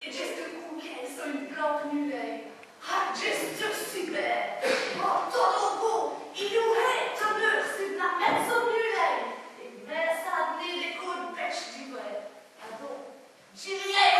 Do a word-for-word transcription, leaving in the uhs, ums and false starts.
Èt djusqu'au côp qu'èle sét one blanke nûlêye. Ah, dj'èsteu si bén. Oh, tot d'on côp, i gn-a ine tèneûr su l' mète so nûlêye. Èt mins ça, dji n'é qu'one pètchîte divêre. Adon, dji lî